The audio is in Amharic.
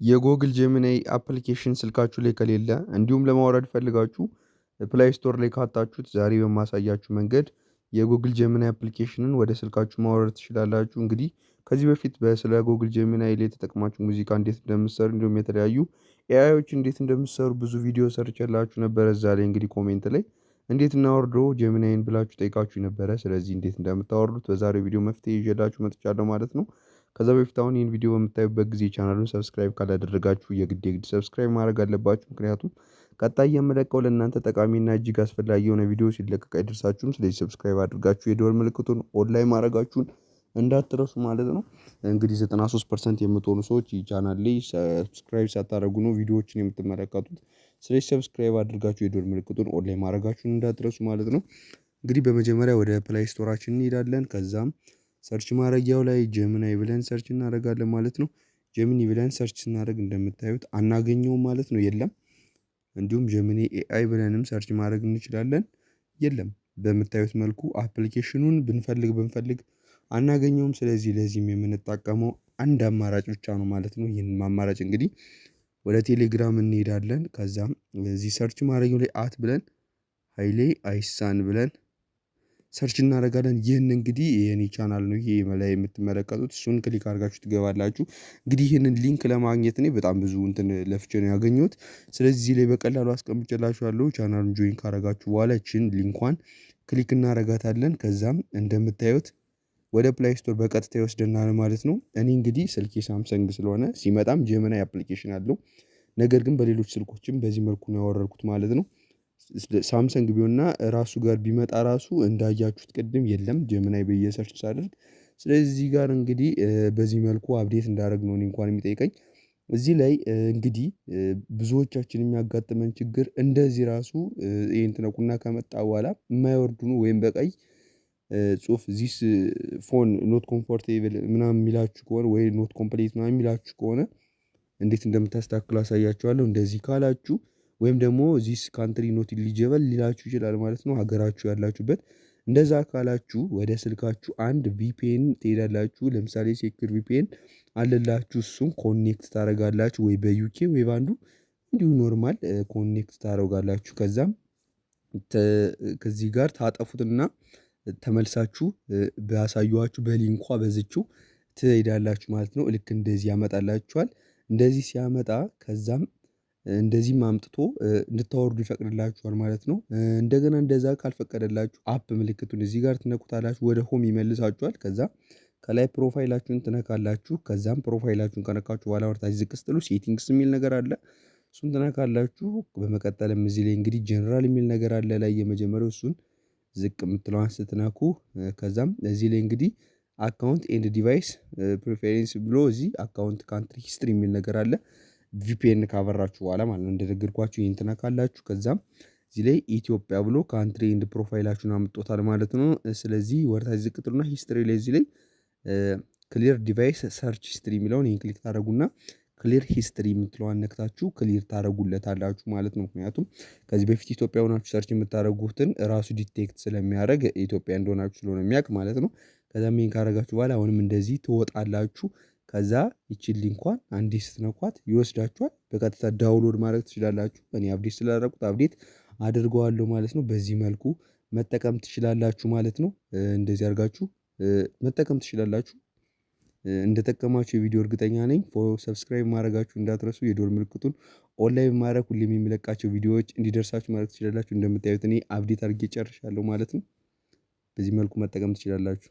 የ Google Gemini application ስልካችሁ ላይ ከሌለ፣ እንዲሁም ለማውረድ ፈልጋችሁ Play Store ላይ ካጣችሁት፣ ዛሬ በማሳያችሁ መንገድ የ Google Gemini application ን ወደ ስልካችሁ ማውረድ ትችላላችሁ። እንግዲህ ከዚህ በፊት ስለ Google Gemini ላይ ተጠቅማችሁ ሙዚቃ እንዴት እንደምትሰሩ፣ እንዲሁም የተለያዩ AI ዎች እንዴት እንደምትሰሩ ብዙ ቪዲዮ ሰርቼላችሁ ነበረ። እዛ ላይ እንግዲህ comment ላይ እንዴት እናወርደው Gemini ን ብላችሁ ጠይቃችሁ ነበረ። ስለዚህ እንዴት እንደምታወርዱት በዛሬው ቪዲዮ መፍትሄ ይዤላችሁ መጥቻለሁ ማለት ነው። ከዛ በፊት አሁን ይህን ቪዲዮ በምታዩበት ጊዜ ቻናሉን subscribe ካላደረጋችሁ የግድ የግድ subscribe ማድረግ አለባችሁ። ምክንያቱም ቀጣይ የምለቀው ለእናንተ ጠቃሚና እጅግ አስፈላጊ የሆነ ቪዲዮ ሲለቀቅ አይደርሳችሁም። ስለዚህ subscribe አድርጋችሁ የደወል ምልክቱን on ላይ ማድረጋችሁን እንዳትረሱ ማለት ነው። እንግዲህ 93% የምትሆኑ ሰዎች ይህ ቻናል ላይ subscribe ሳታደርጉ ነው ቪዲዮዎችን የምትመለከቱት። ስለዚህ subscribe አድርጋችሁ የደወል ምልክቱን on ላይ ማድረጋችሁን እንዳትረሱ ማለት ነው። እንግዲህ በመጀመሪያ ወደ Play Store ኣችን እንሄዳለን። ከዛም search ማድረጊያው ላይ Gemini ብለን search እናደርጋለን ማለት ነው። Gemini ብለን search ስናደርግ እንደምታዩት አናገኘውም ማለት ነው፣ የለም። እንዲሁም Gemini AI ብለንም search ማድረግ እንችላለን፣ የለም። በምታዩት መልኩ application ኑን ብንፈልግ ብንፈልግ አናገኘውም። ስለዚህ ለዚህም የምንጠቀመው አንድ አማራጭ ብቻ ነው ማለት ነው። ይህንን አማራጭ እንግዲህ ወደ ቴሌግራም እንሄዳለን። ከዛም እዚህ search ማድረጊያው ላይ at ብለን ሀይሌ አይሳን ብለን search እናደርጋለን። ይህን እንግዲህ የኔ ቻናል ነው ይሄ ላይ የምትመለከቱት፣ እሱን click አድርጋችሁ ትገባላችሁ። እንግዲህ ይህንን link ለማግኘት እኔ በጣም ብዙ እንትን ለፍቼ ነው ያገኘሁት። ስለዚህ እዚህ ላይ በቀላሉ አስቀምጬላችኋለሁ። ቻናሉን join ካረጋችሁ በኋላ ይችን link ኳን click እናረጋታለን። ከዛም እንደምታዩት ወደ Play Store በቀጥታ ይወስደናል ማለት ነው። እኔ እንግዲህ ስልኬ Samsung ስለሆነ ሲመጣም Gemini application አለው። ነገር ግን በሌሎች ስልኮችም በዚህ መልኩ ነው ያወረድኩት ማለት ነው። Samsung ቢሆንና ራሱ ጋር ቢመጣ ራሱ እንዳያችሁት ቅድም የለም Gemini ብዬ search ሳደርግ። ስለዚህ እዚህ ጋር እንግዲህ በዚህ መልኩ update እንዳደረግ ነው እኔ እንኳን የሚጠይቀኝ። እዚህ ላይ እንግዲህ ብዙዎቻችን የሚያጋጥመን ችግር እንደዚህ ራሱ ይሄን ትነኩና ከመጣ በኋላ የማይወርዱ ነው፣ ወይም በቀይ ጽሁፍ "this phone not comfortable" ምናምን የሚላችሁ ከሆነ ወይ "not complete" ምናምን የሚላችሁ ከሆነ እንዴት እንደምታስተካክሉ አሳያችኋለሁ። እንደዚህ ካላችሁ ወይም ደግሞ "this country not eligible" ሊላችሁ ይችላል ማለት ነው። ሀገራችሁ ያላችሁበት እንደዛ ካላችሁ ወደ ስልካችሁ አንድ VPN ትሄዳላችሁ። ለምሳሌ secure VPN አለላችሁ፣ እሱን connect ታደርጋላችሁ፣ ወይ በ UK ወይ በአንዱ እንዲሁ normal connect ታደርጋላችሁ። ከዛም ከዚህ ጋር ታጠፉትና ተመልሳችሁ ባሳየኋችሁ በ link ኳ በዝችው ትሄዳላችሁ ማለት ነው። ልክ እንደዚህ ያመጣላችኋል። እንደዚህ ሲያመጣ ከዛም እንደዚህም አምጥቶ እንድታወርዱ ይፈቅድላችኋል ማለት ነው። እንደገና እንደዛ ካልፈቀደላችሁ app ምልክቱን እዚህ ጋር ትነኩታላችሁ፣ ወደ home ይመልሳችኋል። ከዛ ከላይ profile ኣችሁን ትነካላችሁ። ከዛም profile ኣችሁን ከነካችሁ በኋላ ወደታች ዝቅ ስትሉ settings የሚል ነገር አለ። እሱን ትነካላችሁ። በመቀጠልም እዚህ ላይ እንግዲህ ጀነራል የሚል ነገር አለ ላይ የመጀመሪያው፣ እሱን ዝቅ የምትለዋን ስትነኩ ከዛም እዚህ ላይ እንግዲህ account and device preference ብሎ እዚህ account country history የሚል ነገር አለ። VPN ካበራችሁ በኋላ ማለት ነው። እንደነገርኳችሁ ይሄን ትነካላችሁ። ከዛም እዚህ ላይ ኢትዮጵያ ብሎ country and profile ኣችሁን አምጥቶታል ማለት ነው። ስለዚህ ወደታች ዝቅ ትሉና history ላይ እዚህ ላይ clear device search history የሚለውን ይሄን click ታደርጉና clear history የምትለዋን ነክታችሁ clear ታደርጉለታላችሁ ማለት ነው። ምክንያቱም ከዚህ በፊት ኢትዮጵያ ሆናችሁ search የምታደርጉትን ራሱ detect ስለሚያደርግ፣ ኢትዮጵያ እንደሆናችሁ ስለሆነ የሚያውቅ ማለት ነው። ከዛም ይሄን ካደረጋችሁ በኋላ አሁንም እንደዚህ ትወጣላችሁ። ከዛ ይቺን link ኳን አንዴ ስትነኳት ይወስዳችኋል። በቀጥታ download ማድረግ ትችላላችሁ። እኔ update ስላደረኩት update አድርገዋለሁ ማለት ነው። በዚህ መልኩ መጠቀም ትችላላችሁ ማለት ነው። እንደዚህ አድርጋችሁ መጠቀም ትችላላችሁ። እንደጠቀማችሁ የቪዲዮ እርግጠኛ ነኝ። Subscribe ማድረጋችሁ እንዳትረሱ። የደወል ምልክቱን on ላይ ማድረግ ሁሌም የምለቃቸው ቪዲዮዎች እንዲደርሳችሁ ማድረግ ትችላላችሁ። እንደምታዩት እኔ update አድርጌ ጨርሻለሁ ማለት ነው። በዚህ መልኩ መጠቀም ትችላላችሁ።